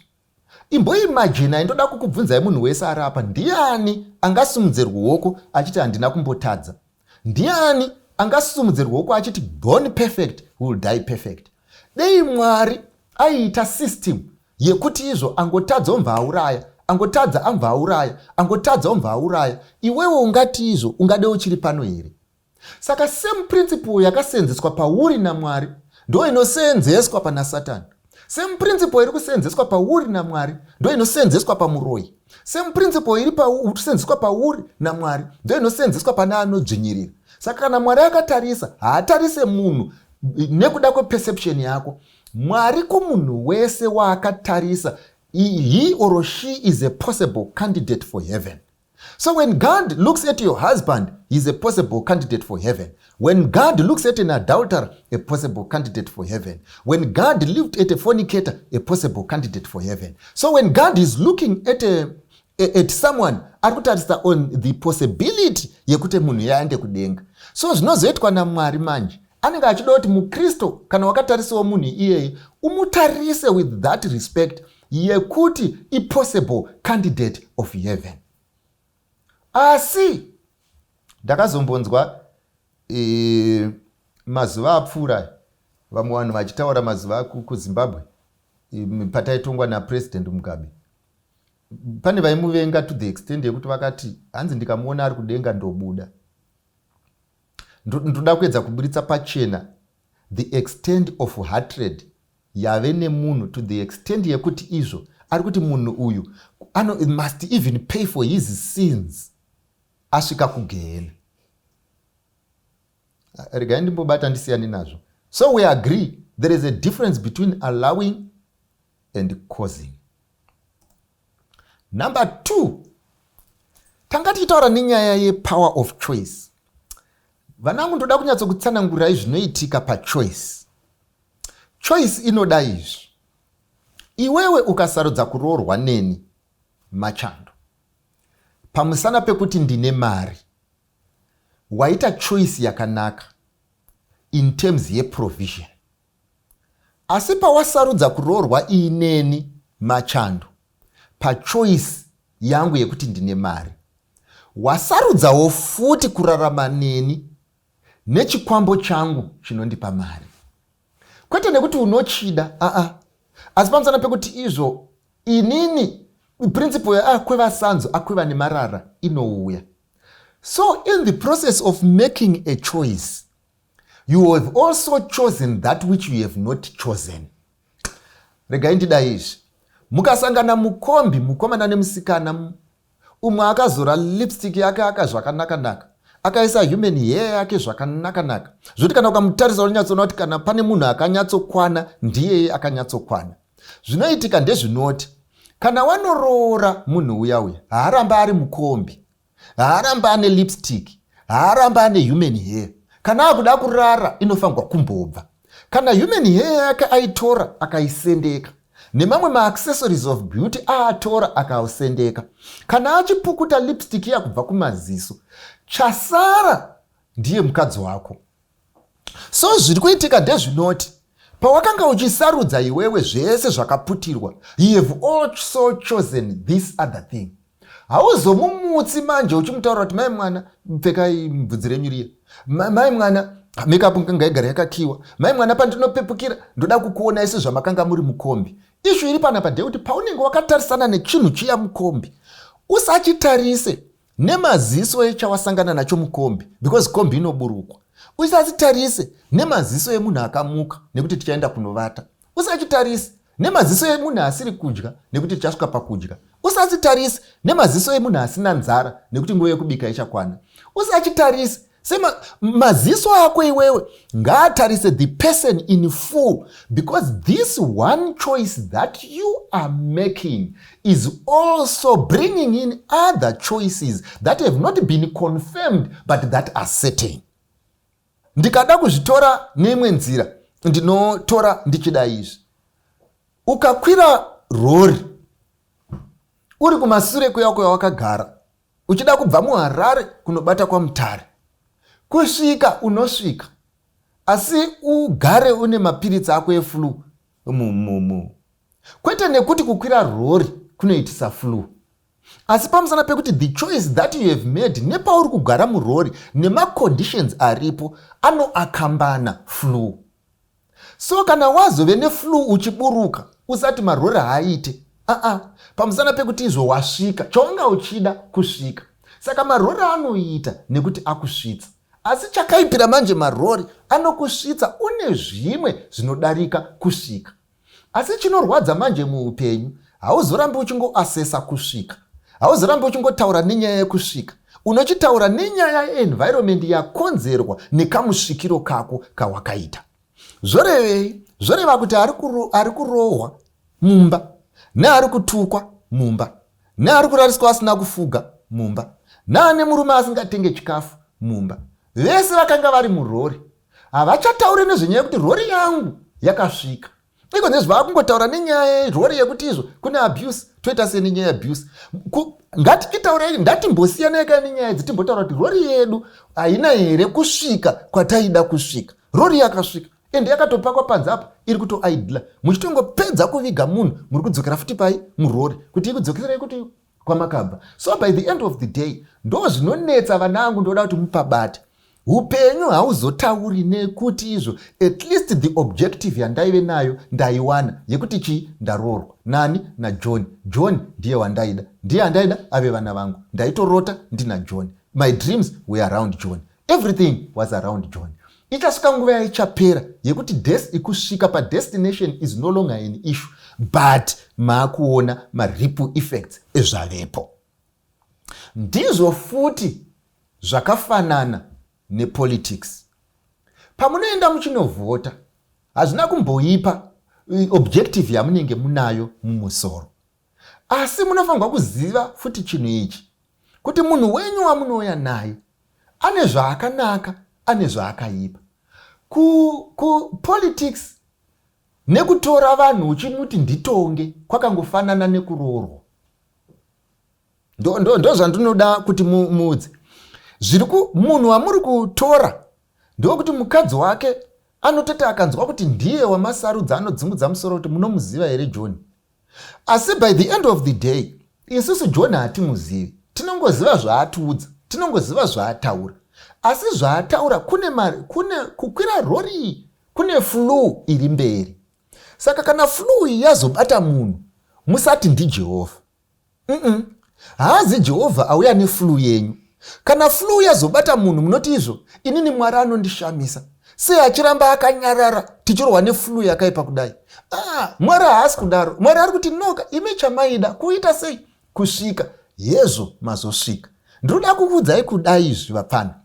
Imboimajinai, ndoda kukubvunzai, munhu wese ari apa, ndiani angasumudze ruoko achiti, "Handina kumbotadza"? Ndiani angasumudze ruoko achiti, "Born perfect, will die perfect"? Dei Mwari aiita system yekuti izvo angotadza omva auraya, angotadza amva auraya, angotadza omva auraya, iwewe ungati izvo ungade uchiri pano here? Saka same principle yakasenzeswa pauri naMwari ndo inosenzeswa pana Satani. Same principle iri kusenzeswa pauri naMwari ndo inosenzeswa pamuroyi. Same principle iri kusenzeswa pauri naMwari ndo inosenzeswa pana anodzvinyirira. Saka kana Mwari akatarisa, haatarise munhu nekuda kweperception yako. Mwari kumunhu wese waakatarisa, he or she is a possible candidate for heaven. So when God looks at your husband, he's a possible candidate for heaven. When God looks at an adulterer, a possible candidate for heaven. When God looked at a fornicator, a possible candidate for heaven. So when God is looking at someone, ari kutarisa on the possibility yekuti munhu yaende kudenga. So zvinozoitwa naMwari manje, anenge achida kuti muKristu, kana wakatarisawo munhu iyeye, umutarise with that respect yekuti ipossible candidate of heaven. Asi ndakazombonzwa mazuva apfuura vamwe vanhu vachitaura, mazuva kuZimbabwe pataitongwa naPurezidendi Mugabe, pane vaimuvenga to the extent yekuti vakati, hanzi, "Ndikamuona ari kudenga, ndobuda." Ndoda kuedza kuburitsa pachena the extent of hatred yave nemunhu, to the extent yekuti izvo ari kuti munhu uyu ano must even pay for his sins asvika kugehena. Regai ndimbobata, ndisiyani nazvo. So we agree there is a difference between allowing and causing. Number two, tanga tichitaura nenyaya yepower of choice. Vanangu, ndoda kunyatsokutsanangurai zvinoitika pachoice. Choice inoda izvi: iwewe ukasarudza kuroorwa neni, Machando, pamusana pekuti ndine mari, waita choice yakanaka in terms yeprovision. Asi pawasarudza kuroorwa iineni, Machando, pachoice yangu yekuti ndine mari, wasarudzawo futi kurarama neni. Nechikwambo changu chinondipa mari, kwete nekuti unochida, aa, asi pamusana pekuti izvo inini principle yeakweva sanzu akweva nemarara inouya. So in the process of making a choice, you have also chosen that which you have not chosen. Regai ndidai izvi. Mukasangana mukombi, mukomana nemusikana, umwe akazora lipstick yake aka zvakanaka-naka, akaisa human hair yake zvakanaka-naka, zvokuti kana ukamutarisa unonyatsoona kuti kana pane munhu akanyatsokwana, ndiyeye akanyatsokwana. Zvinoitika ndezvinoti kana wanoroora munhu uya uya, haaramba ari mukombi, haaramba ane lipstick, haaramba ane human hair. Kana akuda kurara, inofanirwa kumbobva. Kana human hair yake aitora akaisendeka, nemamwe maaccessories of beauty aatora akausendeka, kana achipukuta lipstick iya kubva kumaziso, chasara ndiye mukadzi wako. So zviri kuitika ndezvinoti pawakanga uchisarudza iwewe zvese zvakaputirwa, you have also chosen this other thing. Hauzomumutsi manje uchimutaura kuti, "Mai mwana, pfekai bvudzi renyu riya. Mai mwana, makeup ngaigara yakakiwa. Mai mwana, pandinopepukira ndoda kukuonai sezvamakanga muri mukombi." Issue iri panapa ndeyekuti paunenge wakatarisana nechinhu chiya mukombi, usachitarise nemaziso echawasangana nacho mukombi, because kombi inoburukwa. Usachitarise nemaziso emunhu akamuka, nekuti tichaenda kunovata. Usachitarise nemaziso emunhu asiri kudya, nekuti tichasvika pakudya. Usachitarise nemaziso emunhu asina nzara, nekuti nguva yekubika ichakwana. Usachitarise semaziso ako iwewe, ngaatarise the person in full, because this one choice that you are making is also bringing in other choices that have not been confirmed but that are certain. Ndikada kuzvitora neimwe nzira, ndinotora ndichida izvi. Ukakwira rori, uri kumasure kuya kwawakagara, uchida kubva muHarare kunobata kwaMutare, kusvika unosvika, asi ugare une mapiritsi ako eflu mumu, kwete nekuti kukwira rori kunoitisa flu, asi pamusana pekuti the choice that you have made nepauri kugara murori nemaconditions aripo anoakambana flu. So kana wazove neflu uchiburuka, usati marori haaite, aa, pamusana pekuti izvo wasvika chaunga uchida kusvika. Saka marori anoita nekuti akusvitsa, asi chakaipira manje, marori anokusvitsa une zvimwe zvinodarika kusvika. Asi chinorwadza manje muupenyu, hauzorambi uchingoasesa kusvika, hauzorambi uchingotaura nenyaya yekusvika, unochitaura nenyaya yeenvironment yakonzerwa nekamusvikiro kako kawakaita. Zvorevei? Zvoreva kuti ari kurohwa mumba, neari kutukwa mumba, neari kurariswa asina kufuga mumba, neane murume asingatenge chikafu mumba, vese vakanga vari murori havachatauri nezvenyaya yekuti rori yangu yakasvika. Iko nezvo vakungotaura nenyaya yerori yekuti izvo kune abuse, toita sei nenyaya yeabuse? Ngatichitaurei, ngatimbosiyanai kai nenyaya idzi, timbotaura kuti rori yedu haina here kusvika kwataida kusvika. Rori yakasvika, ende yakatopakwa panze apa, iri kutoidla. Muchitongopedza kuviga munhu, muri kudzokera futi pai murori kuti ikudzokerei kuti kwamakabva. So by the end of the day, ndo zvinonetsa vana angu, ndoda kuti mupabate. Upenyu hauzotauri nekuti izvo at least the objective yandaive nayo ndaiwana, yekuti chii? Ndaroorwa nani? NaJohn. John ndiye wandaida, ndiye andaida ave vana vangu. Ndaitorota ndina John. My dreams were around John, everything was around John. Ichasvika nguva yaichapera yekuti kusvika padestination is no longer an issue, but maakuona maripple effects ezvavepo. Ndizvo futi zvakafanana nepolitics. Pamunoenda muchinovhota, hazvina kumboipa objective yamunenge munayo mumusoro, asi munofanirwa kuziva futi chinhu ichi, kuti munhu wenyu wamunouya naye ane zvaakanaka, ane zvaakaipa. Kupolitics nekutora vanhu uchimuti nditonge kwakangofanana nekuroorwa. Ndo zvandinoda kuti muudze zviri munhu wamuri kutora. Ndokuti mukadzi wake anototi akanzwa kuti ndiye wamasarudza, anodzungudza musoro kuti, "Munomuziva here John?" Asi by the end of the day, isusu John hatimuzivi, tinongoziva zvaatiudza, tinongoziva zvaataura. Asi zvaataura kune, kune kukwira rori, kune flu iri mberi. Saka kana flu iyi yazobata munhu, musati ndiJehovha. Haazi Jehovha auya neflu yenyu. Kana flu yazobata munhu, munoti izvo, inini Mwari anondishamisa sei achiramba akanyarara tichirohwa neflu yakaipa kudai? Ah, Mwari haasi kudaro. Mwari ari kuti noka, imi chamaida kuita sei kusvika hezvo mazosvika. Ndinoda kukuudzai kudai izvi, vapfana,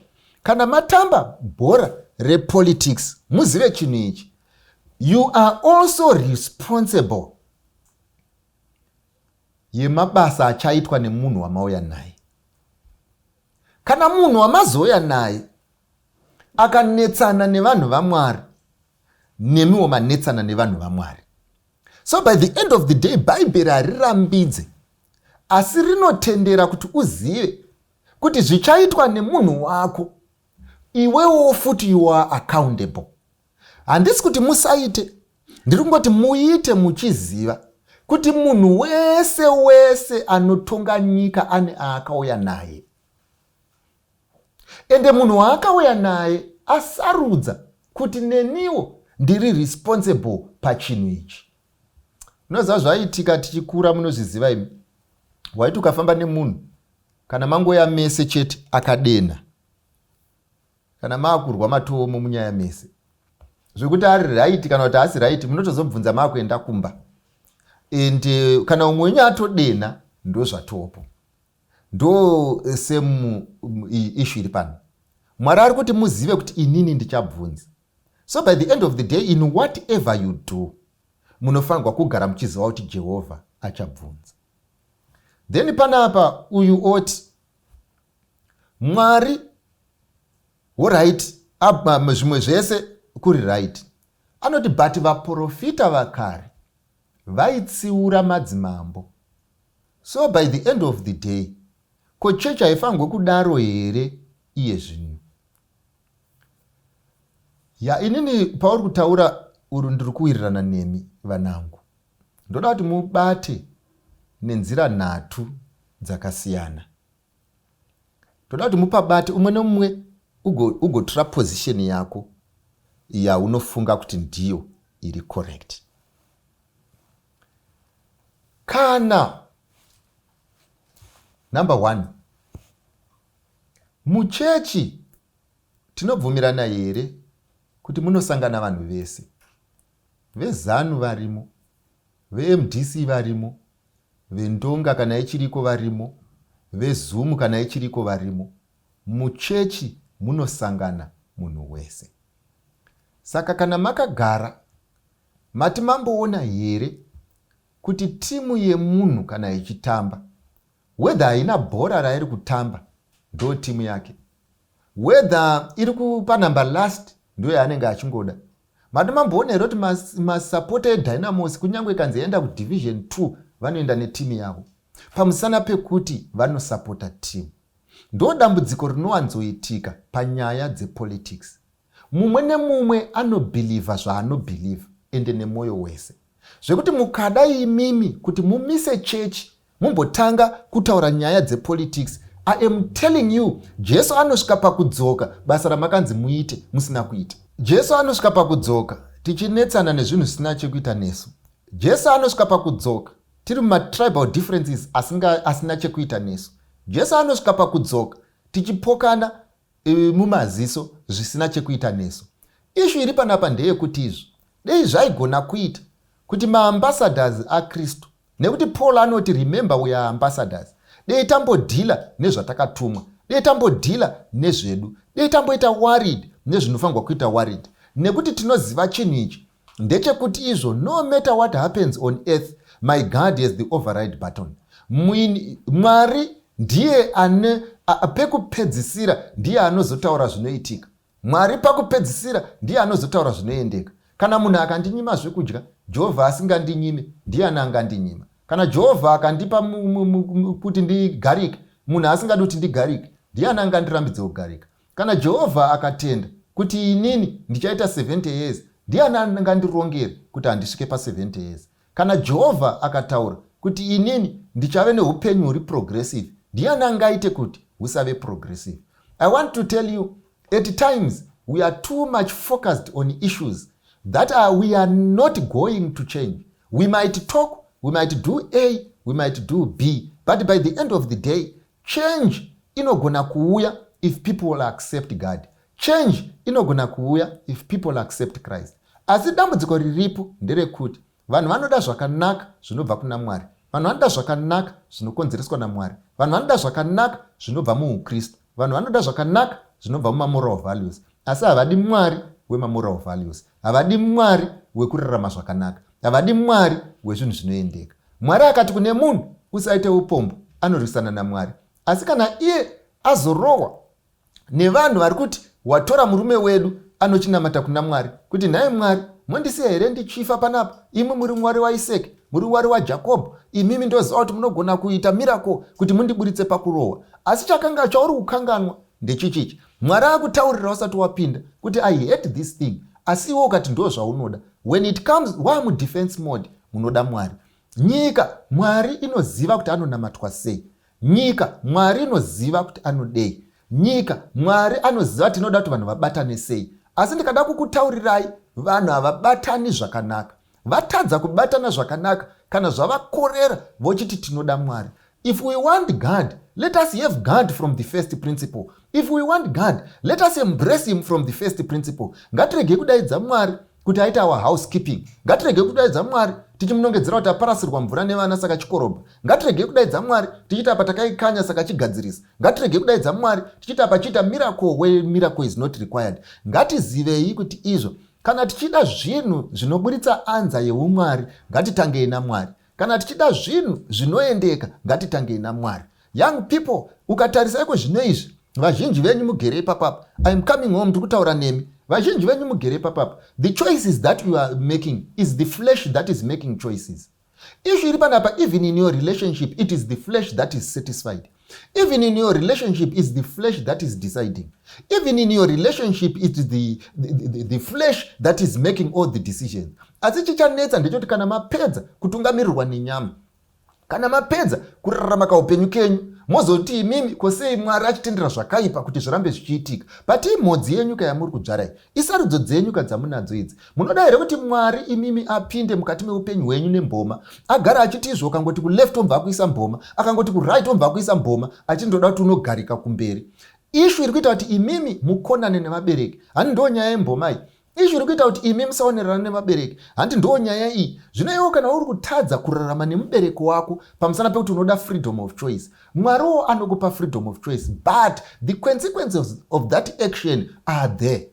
kana matamba bhora repolitics, muzive chinhu ichi: you are also responsible yemabasa achaitwa nemunhu wamauya naye. Kana munhu wamazouya naye akanetsana nevanhu vaMwari, nemiwo manetsana nevanhu vaMwari. So by the end of the day, Bhaibheri harirambidze, asi rinotendera kuti uzive kuti zvichaitwa nemunhu wako, iwewo futi you are accountable. Handisi kuti musaite, ndiri kungoti muite muchiziva kuti munhu wese wese anotonga nyika ane aakauya naye, ende munhu waakauya naye asarudza kuti neniwo ndiri responsible pachinhu ichi. Unoziva zvaiitika tichikura, munozviziva imi, waiti ukafamba nemunhu, kana mangoya mese chete, akadena, kana maakurwa matomo munyaya mese, zvekuti ari right kana kuti haasi right, munotozobvunza maakuenda kumba. And kana umwe wenyu atodena, ndo zvatopo. Ndo same issue iri pano. Mwari ari kuti muzive kuti inini ndichabvunza. So by the end of the day, in whatever you do, munofanirwa kugara muchiziva kuti Jehovha achabvunza. Then panapa uyu oti Mwari, alright, zvimwe zvese kuri right. Anoti, but vaprofita vakare vaitsiura madzimambo. So by the end of the day, ko chechi haifanirwe kudaro here iye zvino? Ya, inini pauri kutaura uru ndiri kuwirirana nemi, vanangu. Ndoda kuti mubate nenzira nhatu dzakasiyana. Ndoda kuti mupabate umwe nemumwe, ugotora position yako yaunofunga kuti ndiyo iri correct. Kana number one, muchechi tinobvumirana here kuti munosangana vanhu vese? VeZanu varimo, veMDC varimo, vendonga kana ichiriko varimo, veZumu kana ichiriko varimo. Muchechi munosangana munhu wese. Saka kana makagara, mati mamboona here kuti timu yemunhu kana ichitamba, whether haina bhora rairi kutamba, ndo timu yake, whether iri kupanumber last, ndo yaanenge achingoda? Mati mamboona here kuti masapota eDynamos, kunyange ikanzi yaenda kuDivision 2, vanoenda netimu yavo pamusana pekuti vanosapota timu? Ndo dambudziko rinowanzoitika panyaya dzepolitics. Mumwe nemumwe anobhilivha zvaanobhilivha, ende nemwoyo wese, zvekuti mukada imimi kuti mumise chechi, mumbotanga kutaura nyaya dzepolitics, I am telling you, Jesu anosvika pakudzoka basa ramakanzi muite musina kuita. Jesu anosvika pakudzoka tichinetsana nezvinhu zvisina chekuita nesu. Jesu anosvika pakudzoka tiri mumatribal differences asina chekuita nesu. Jesu anosvika pakudzoka tichipokana mumaziso zvisina chekuita nesu. Issue iri panapa ndeyekuti izvo dei zvaigona kuita kuti maambassadors aKristu, nekuti Paul anoti, "Remember, we are ambassadors." Dei tambodhila nezvatakatumwa, dei tambodhila nezvedu, dei tamboita worried nezvinofanirwa kuita worried, nekuti tinoziva chinhu ichi ndechekuti izvo, no matter what happens on earth, my God has the override button. Mwari ndiye ane pekupedzisira, ndiye anozotaura zvinoitika. Mwari pakupedzisira ndiye anozotaura zvinoendeka. Kana munhu akandinyima zvekudya, Jehovha asingandinyime, ndiani angandinyima? Kana Jehovha akandipa kuti ndigarike, munhu asingadi kuti ndigarike, ndiani angandirambidze kugarika? Kana Jehovha akatenda kuti inini ndichaita 70 years, ndiani angandirongere kuti handisvike pa70 years? Kana Jehovha akataura kuti inini ndichave neupenyu huri progressive, ndiani angaite kuti husave progressive? I want to tell you, At times we are too much focused on issues that are, we are not going to change. We might talk, we might do A, we might do B, but by the end of the day, change inogona kuuya if people accept God. Change inogona kuuya if people accept Christ. Asi dambudziko riripo nderekuti vanhu vanoda zvakanaka zvinobva kuna Mwari. Vanhu vanoda zvakanaka zvinokonzereswa naMwari. Vanhu vanoda zvakanaka zvinobva muhuKristu. Vanhu vanoda zvakanaka zvinobva mumamoral values. Asi havadi Mwari wemamoral values. Havadi Mwari wekurarama zvakanaka. Havadi Mwari wezvinhu zvinoendeka. Mwari akati kune munhu usaite upombwe, anorwisana naMwari. Asi kana iye azorohwa nevanhu vari kuti watora murume wedu, anochinamata kuna Mwari kuti nhai Mwari, mondisiya here ndichifa panapa? Imwi muri Mwari waIseke, muri Mwari waJakobho, imimi ndoziva kuti munogona kuita miracle kuti mundiburitse pakurohwa. Asi chakanga chauri kukanganwa ndechichichi, Mwari akutaurira usati wapinda kuti I hate this thing, asi iwe ukati ndo zvaunoda. When it comes wamudefense mode, munoda Mwari. Nyika Mwari inoziva kuti anonamatwa sei. Nyika Mwari inoziva kuti anodei. Nyika Mwari anoziva tinoda kuti vanhu vabatane sei. Asi ndikada kukutaurirai, vanhu havabatani zvakanaka. Vatadza kubatana zvakanaka kana zvavakorera vochiti tinoda Mwari. If we want God, let us have God from the first principle. If we want God, let us embrace him from the first principle. Ngatiregei kudaidza Mwari kuti aite our housekeeping. Ngatiregei kudaidza Mwari tichimunongedzera kuti aparasirwa mvura nevana saka chikorobha. Ngatiregei kudaidza Mwari tichiti apa takaikanya saka chigadzirisa. Ngatiregei kudaidza Mwari tichiti apa chiita miracle where miracle is not required. Ngatizivei kuti izvo kana tichida zvinhu zvinoburitsa anza yeumwari, ngatitangei naMwari. Kana tichida zvinhu zvinoendeka, ngatitangei naMwari. Young people, ukatarisa iko zvino izvi, vazhinji venyu mugere ipapapa. I am coming home, ndiri kutaura nemi. Vazhinji venyu mugere ipapapa. The choices that you are making is the flesh that is making choices. Issue iri panapa, even in your relationship, it is the flesh that is satisfied. Even in your relationship, is the flesh that is deciding. Even in your relationship, it is the flesh that is making all the decisions. Asi chichanetsa ndechoti kana mapedza kutungamirirwa nenyama, kana mapedza kurarama kaupenyu kenyu, mozoti imimi kosei Mwari achitendera zvakaipa kuti zvirambe zvichiitika? But imhodzi yenyu ka yamuri kudzvarai, isarudzo dzenyu ka dzamunadzo idzi. Munoda here kuti Mwari imimi apinde mukati meupenyu hwenyu nemboma, agara achiti izvo akangoti kuleft obva akuisa mboma, akangoti kuright obva akuisa mboma, achindoda kuti unogarika kumberi? Issue iri kuita kuti imimi mukonane nevabereki, hani ndo nyaya yemboma iyi. Issue iri kuita kuti imi musaonerana nevabereki, handi ndo nyaya iyi. Zvino iwo kana uri kutadza kurarama nemubereki wako pamusana pekuti unoda freedom of choice, Mwariwo anokupa freedom of choice, but the consequences of that action are there.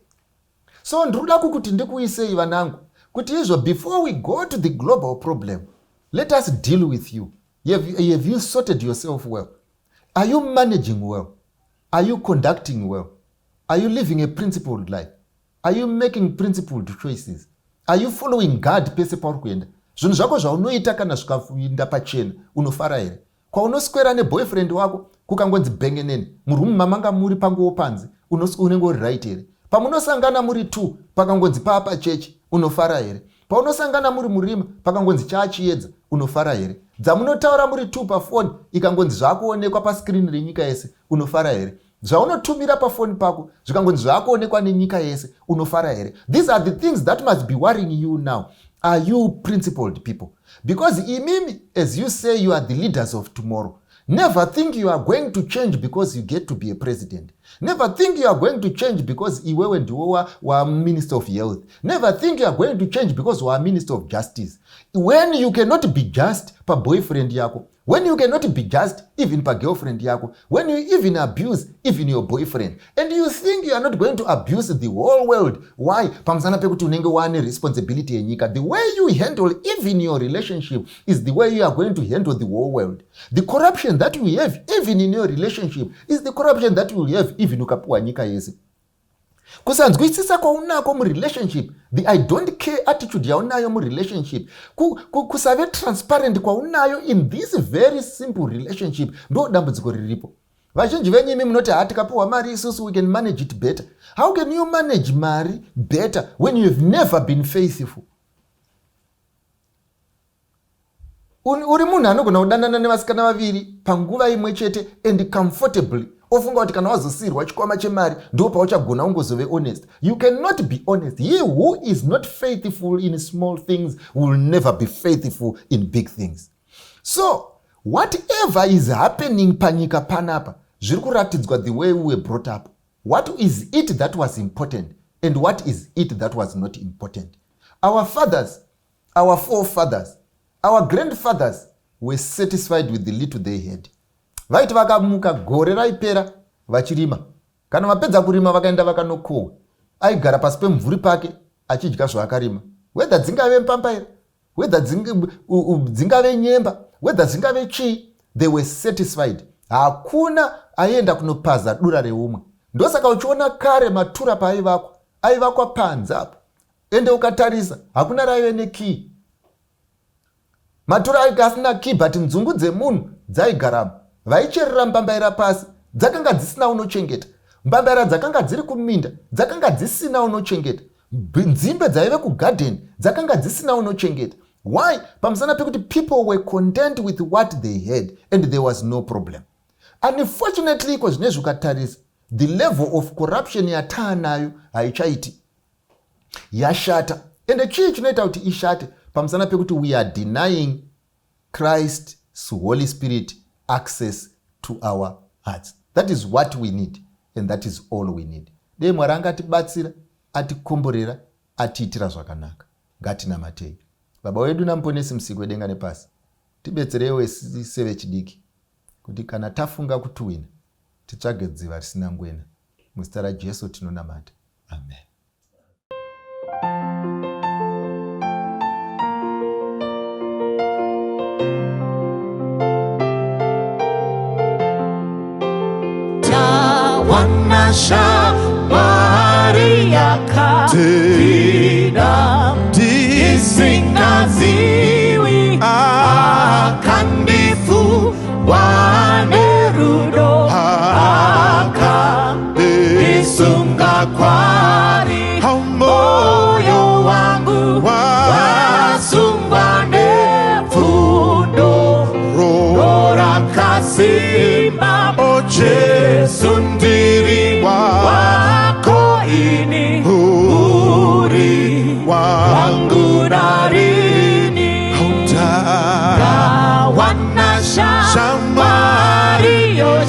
So ndiri kuda kukuti ndikuisei vanangu kuti izvo before we go to the global problem, let us deal with you. Have you sorted yourself well? Are you managing well? Are you conducting well? Are you living a principled life? Are you making principled choices? Are you following God pese pauri kuenda? Zvinhu zvako zvaunoita kana zvikainda pachena, unofara here? Kwaunoswera neboyfriend wako kukangonzi bengenene murumu mamanga muri panguwo panze, unenge uri right here? Pamunosangana muri two pakangonzi paa pachechi, unofara here? Paunosangana muri murima pakangonzi chaachiedza, unofara here? Dzamunotaura muri two pafoni ikangonzi zvaakuonekwa paskirini renyika yese, unofara here? Zvaunotumira pafoni pako zvikangonzi zvaakuonekwa nenyika yese, unofara here? These are the things that must be worrying you now. Are you principled people? Because imimi, as you say you are the leaders of tomorrow, never think you are going to change because you get to be a president. Never think you are going to change because iwewe ndiwe waminister of health. Never think you are going to change because wa minister of justice. When you cannot be just paboyfriend yako, when you cannot be just even pagirlfriend yako, when you even abuse even your boyfriend, and you think you are not going to abuse the whole world, why? Pamusana pekuti unenge wane responsibility yenyika. The way you handle even your relationship is the way you are going to handle the whole world. The corruption that you have even in your relationship is the corruption that you will have even ukapiwa nyika yese. Kusanzwisisa kwaunako murelationship, the I don't care attitude yaunayo murelationship, kusave transparent kwaunayo in this very simple relationship, ndo dambudziko riripo. Vazhinji venyu imi munoti, ha, tikapiwa mari isusu we can manage it better. How can you manage mari better when you have never been faithful? Uri munhu anogona kudanana nevasikana vaviri panguva imwe chete and comfortably. Ofunga kuti kana wazosiirwa chikwama chemari ndo pauchagona ungozove honest. You cannot be honest. He who is not faithful in small things will never be faithful in big things. So whatever is happening panyika panapa zviri kuratidzwa the way we were brought up. What is it that was important and what is it that was not important? Our fathers, our forefathers, our grandfathers were satisfied with the little they had. Vaiti vakamuka gore raipera vachirima. Kana vapedza kurima vakaenda vakanokohwa. Aigara pasi pemumvuri pake achidya zvaakarima. Whether dzingave mbambaira, whether dzingave nyemba, whether dzingave chii, they were satisfied. Hakuna aienda kunopaza dura reumwe. Ndosaka uchiona kare matura paaivakwa, aivakwa panze apo. Ende ukatarisa hakuna raive nekii. Matura ainge asina key but nzungu dzemunhu dzaigaramo. Vaicherera mbambaira pasi dzakanga dzisina unochengeta. Mbambaira dzakanga dziri kuminda dzakanga dzisina unochengeta. Nzimbe dzaive kugarden dzakanga dzisina unochengeta. Why? Pamusana pekuti people were content with what they had and there was no problem. Unfortunately, iko zvinezvi ukatarisa the level of corruption yataanayo haichaiti. Yashata. Ende chii chinoita kuti ishate? Pamusana pekuti we are denying Christ's Holy Spirit access to our hearts. That is what we need and that is all we need. Dei Mwari angatibatsira, atikomborera, atiitira zvakanaka. Ngatinamatei. Baba wedu naMuponesi Musiki wedenga nepasi, tibetsereiwo sevechidiki kuti kana tafunga kutuwina titsvage dziva risina ngwena. Muzita raJesu tinonamata. Amen. Tawana shamwari yakapinda ndisingaziwi akandifuwa nerudo akandisunga kwari moyo wangu wasungwa nepfundo rakasimba. O Jesu ndiri wako ini uri wangu narini. Ndawana shamwari yo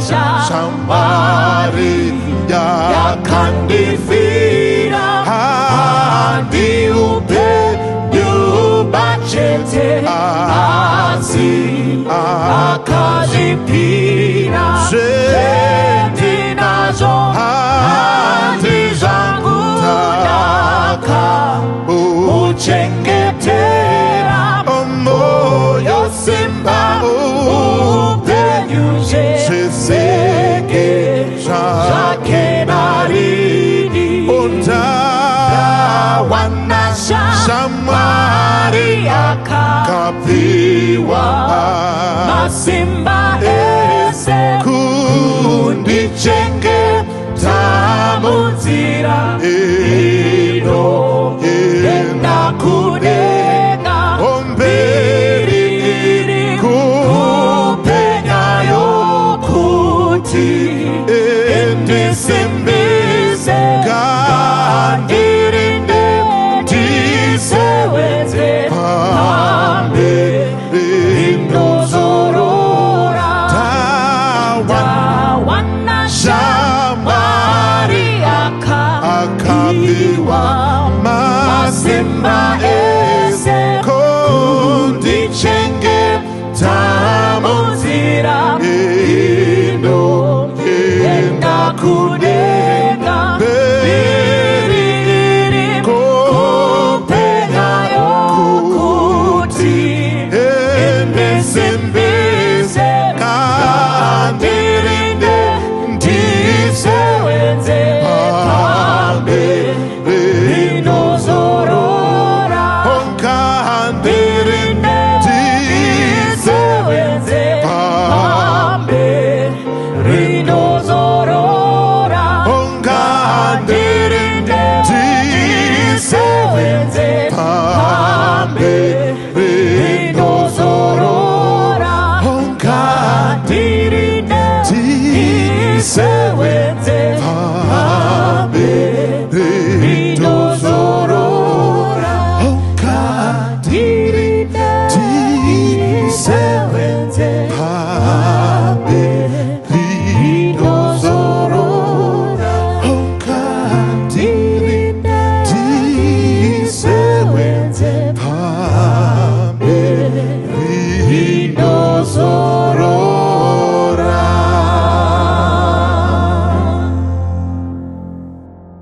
shamwari yakandifira handiupenyu bachete asi akazvipira zvendinazvo handi zvangu ndakamuchengetera moyo simba upenyu zveseke zvake narini. Ndawana shamwari akapiwa masimba ese kundichengeta munzira ino enda kudenga.